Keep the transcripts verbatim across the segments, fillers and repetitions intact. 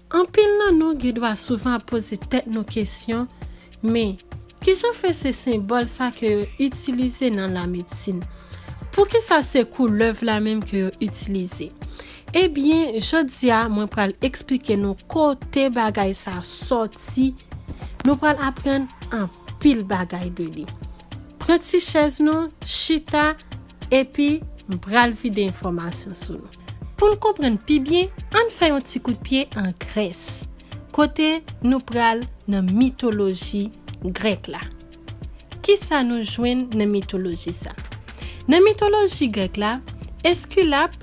Anpil nan nou gen dwa souvan ap poze tèt nou kesyon, men kijan fè se senbòl sa ke yo itilize nan lamedsin? Poukisa se koulèv la menm ke yo itilize? Ebyen, jodi a, mwen pral eksplike nou kote bagay sa sòti. Nou pral aprann anpil bagay de li. Pran ti chèz nou, chita, epi m pral vide enfòmasyon sou nou. Pou n konprann pi byen, ann fè yon ti kout pye an Grès, kote nou pral nan mitoloji grèk la. Kisa nou jwenn nan mitoloji sa? Nan mitoloji grèk la, Eskilap,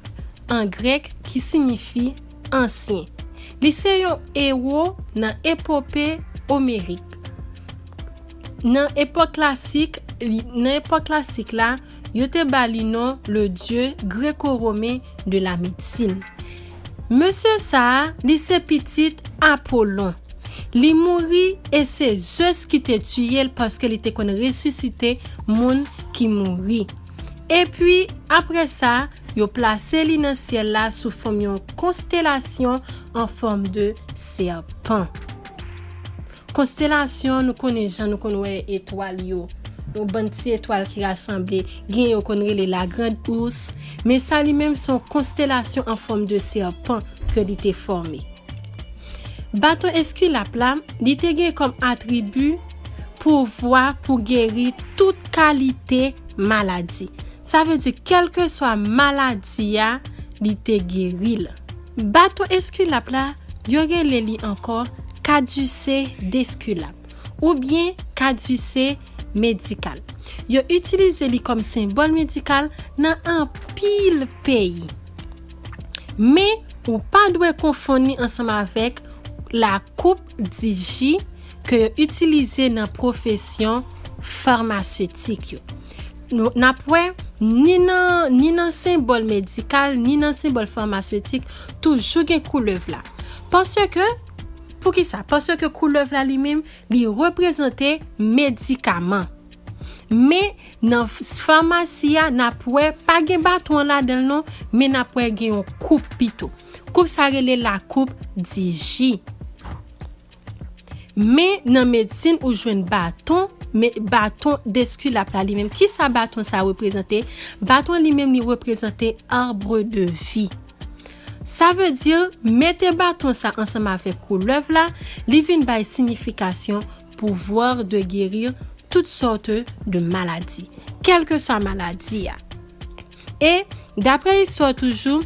an grèk, ki siyifi ansyen. Li se yon ewo nan epope omerik. Nan epòk klasik, li, nan epòk klasik la, yo te ba li non le dieu gréco-romain de la médecine. Mesye sa a, li se pitit Apolon. Li mouri e se Zeus ki te tiye l paske li te konn resisite moun ki mouri. Epi, apre sa, yo plase li nan syèl la sou fòm yon konstelasyon an fòm de sèpan. Konstelasyon, nou konnen jan nou konn wè etwal yo. Yon bann ti etwal ki rasanble, gen yo konn rele la grande ours, men sa li menm se yon konstelasyon an fòm de sèpan ke li te fòme. Baton Eskilap la, li te gen kòm atribi pouvwa pou geri tout kalite maladi. Sa vle di, kèlkeswa maladi a, li te geri l. Baton Eskilap la, yo rele li ankò Caducée d'Esculape oubyen Caducée médicale. Yo itilize li kòm senbòl medikal nan anpil peyi. Men, ou pa dwe konfonn li ansanm avèk la coupe du J ke yo itilize nan pwofesyon famasetik yo. Nou, n ap wè, ni nan, ni nan senbòl medikal, ni nan senbòl famasetik, toujou gen koulèv la. Paske, poukisa? Paske koulèv la li menm, li reprezante medikaman. Men nan f-, famasi a, n ap wè, pa gen baton an ladan l non, men n ap wè gen yon koup pito. Koup sa rele la coupe du J. Men nan medsin ou jwenn baton, men baton Eskilap la li menm. Kisa baton sa reprezante? Baton li menm li reprezante arbre de vie. Sa vle di, mete baton sa ansanm avèk koulèv la, li vin bay siyifikasyon pouvoir de guérir toutes sortes de maladies, kèlkeswa maladi a. E, daprè istwa toujou,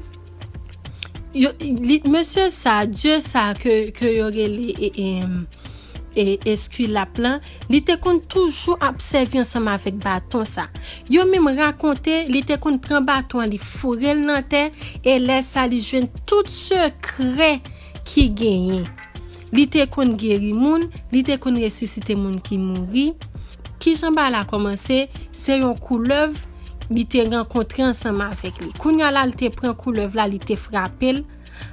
yo, li, mesye sa, dye sa ke, ke yo rele, e, e, e, Eskilap lan, li te konn toujou ap sèvi ansanm avèk baton sa. Yo menm rakonte, li te konn pran baton an, li foure l nan tè, e lè sa, li jwenn tout sekrè ki genyen. Li te konn geri moun, li te konn resisite moun ki mouri. Kijan bagay la kòmanse? Se yon koulèv li te rankontre ansanm avèk li. Kounye a la, li te pran koulèv la, li te frape l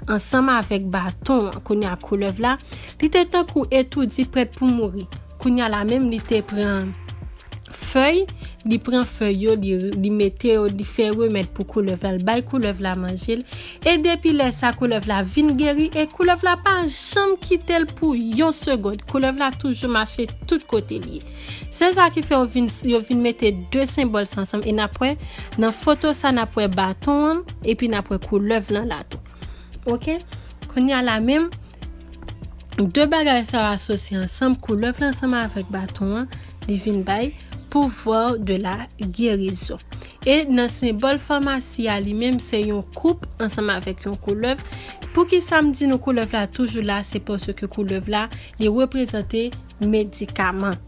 ansanm avèk baton an. Kounye a koulèv la, li te tankou etoudi, prèt pou mouri. Kounye a la menm, li te pran fèy, li pran fèy yo, li, li mete yo, li fè remèd pou koulèv la, li bay koulèv la manje l. E depi lè sa, koulèv la vin geri e koulèv la pa janm kite l pou yon segond. Koulèv la toujou mache tout kote l ye. Se sa ki fè yo vin, yo vin mete de senbòl sa ansanm. E n ap wè, nan foto sa, n ap wè baton an, epi n ap wè koulèv lan la tou. Oke? Kounye a la menm, de bagay sa yo asosye ansanm, koulèv lan ansanm avèk baton an, li vin bay pouvoir de la guérison. E nan senbòl famasi a li menm, se yon koup ansanm avèk yon koulèv. Poukisa m di nou koulèv la toujou la? Se paske koulèv la, li reprezante medikaman.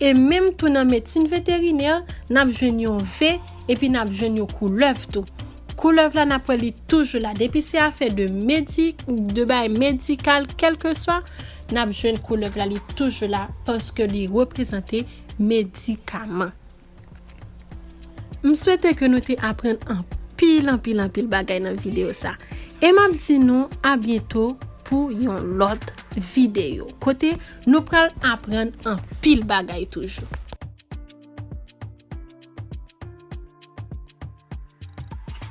E menm tou nan medsin veterinè, n ap jwenn yon V, epi n ap jwenn yon koulèv tou. Koulèv la, n ap wè li toujou la. Depi se afè de medi-, de bagay medikal, kèlkeswa, n ap jwenn koulèv la, li toujou la, paske li reprezante medikaman. M swete ke nou te aprann anpil, anpil, anpil bagay nan videyo sa. E m ap di nou a byento pou yon lòt videyo, kote nou pral aprann anpil bagay toujou.